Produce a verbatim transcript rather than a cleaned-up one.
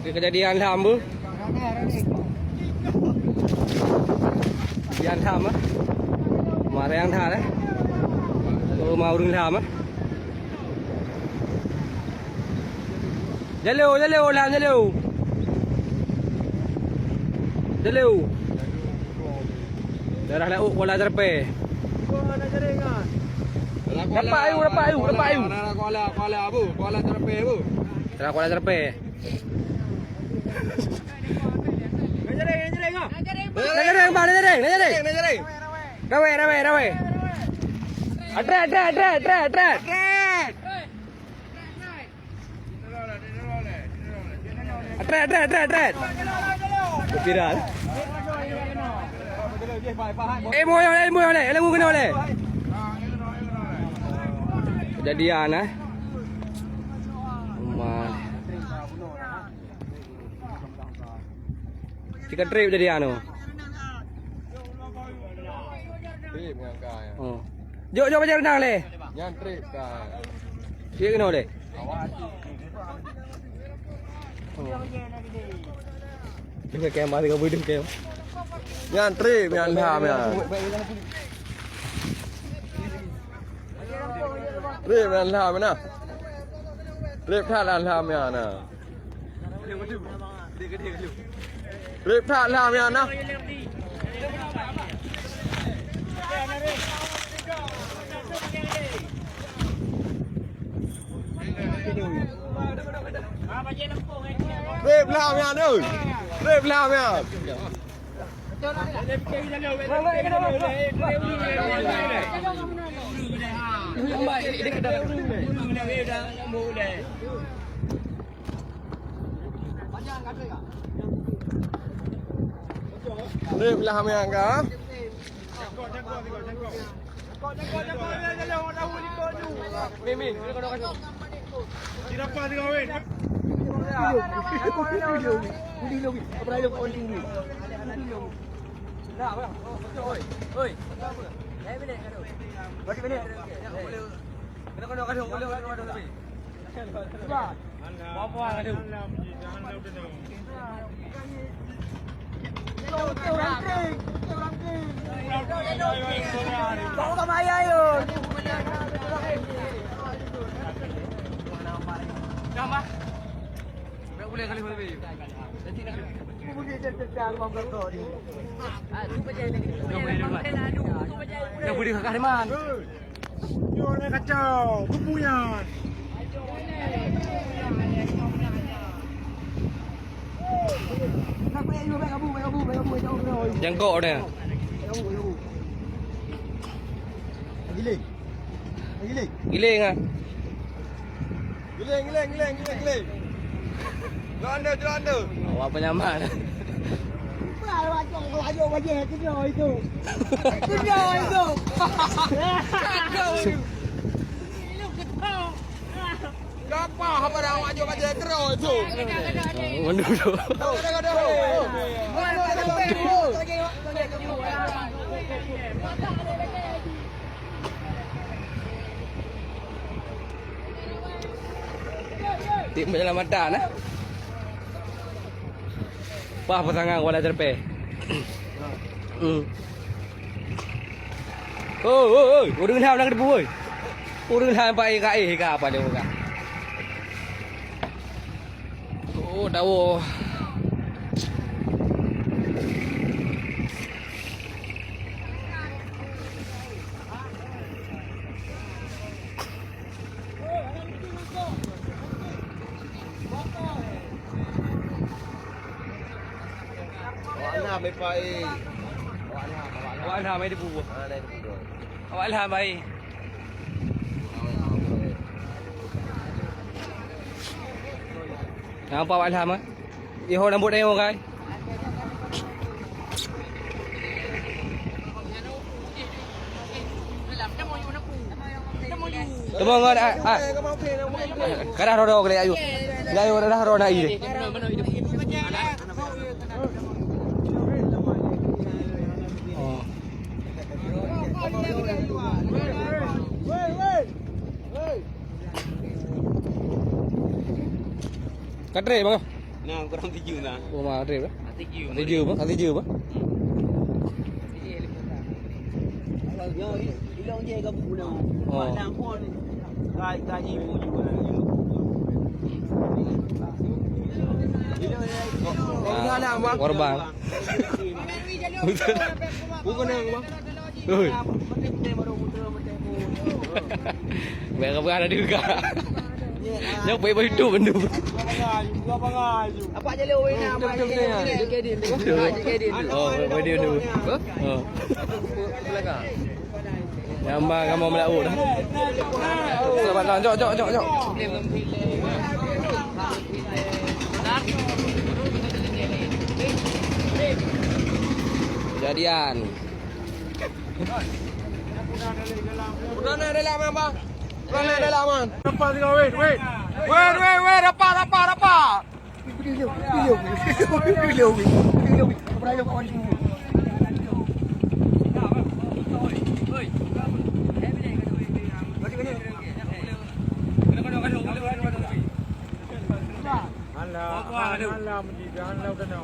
Keujadian lham beuh. Keujadian lham, eh. Marang that, eh. Oh, ma ureueng lham, eh. Jalô, jalô, lham jalô. Jalô. Daerah laôt Kuala Ceureupe. Rapat ayu, rapat ayu, rapat ayu. Kuala, Kuala, Kuala, bu, Kuala Ceureupe, bu. Daerah Kuala Ceureupe. Nak jaring, Bang, nak jaring, nak jaring. Nak jaring, nak jaring. Rawai, rawai, rawai. Atret, atret, atret, atret, atret. Atret, atret, atret, atret. Viral. Eh, boy, eh, boy, eh, lagu kena oleh. Kejadian, eh. Rumah. Cika trip jadi anu. Trip nyan ka, ya. Oh. Jok, jok bajèe reunang lé. Nyan trip ka. Cik keunoe lé. Oh. Deungon kem, deungon beudeueng kem. Nyan trip, nyan lham, nyan. Trip, nyan lham, nyan. Trip that, nyan lham, nyan, nah. Trip that lham nyan na. Trip lham nyan, oi. Trip lham nyan. Trip lham nyan ka. Dah boleh kakak Riman. Nyoe lé kacau, geupeu nyan. Jangkok dia. Giling. Giling. Giling ah. Giling, giling, giling, giling, giling. Jalan dia, jalan dia. Awak penyaman. Wah, wajah, wajah, wajah, kena itu. Kena itu. Siapa haba dah awak jok bajèe keudroe tu? Mandum tu. Oh, kadang-kadang. Tim penyelamatan, eh? Pah pasangan wala terpe. Hmm. Oi, oi, oi, ureueng lham na keudepu, oi. Ureueng lham pakai kaéh ka apa dia buka. Oh, dawa. Awak lham, Ipa, eh. Awak lham, awak lham. Awak lham, eh, debu. Ah, dah debu tu. Awak lham, eh. Nampak awak lham, eh? Iho rambut nyoe, kai. Teuma ngon, ah, ah. Kadah roda kali ayu. Ayu kadah roda ayu. Oh. Katre, bang. Nah, kurang tujuh nah. Oh, mah, ada apa? Tujuh. Tujuh apa? Tujuh apa? Ilong je gabung pulang. Oh. Mak lampun. Gaji, gaji mu juga. Ilong je. Korban. Bukan yang apa? Oi. Mereka berada juga. Nyampe baju tu benda. Apa jalur weh nak? Apa jalur? Oh, baju tu. Oh. Nyambang kamu melaut dah. Selamat datang. Jok, jok, jok, jok. Kejadian. Udah na dalam, Bang. Udah na dalam, Bang. Rapat tengok, wait, wait. Wait, wait, wait, rapat, rapat, rapat. Alah, alah, alah, alah, udah na.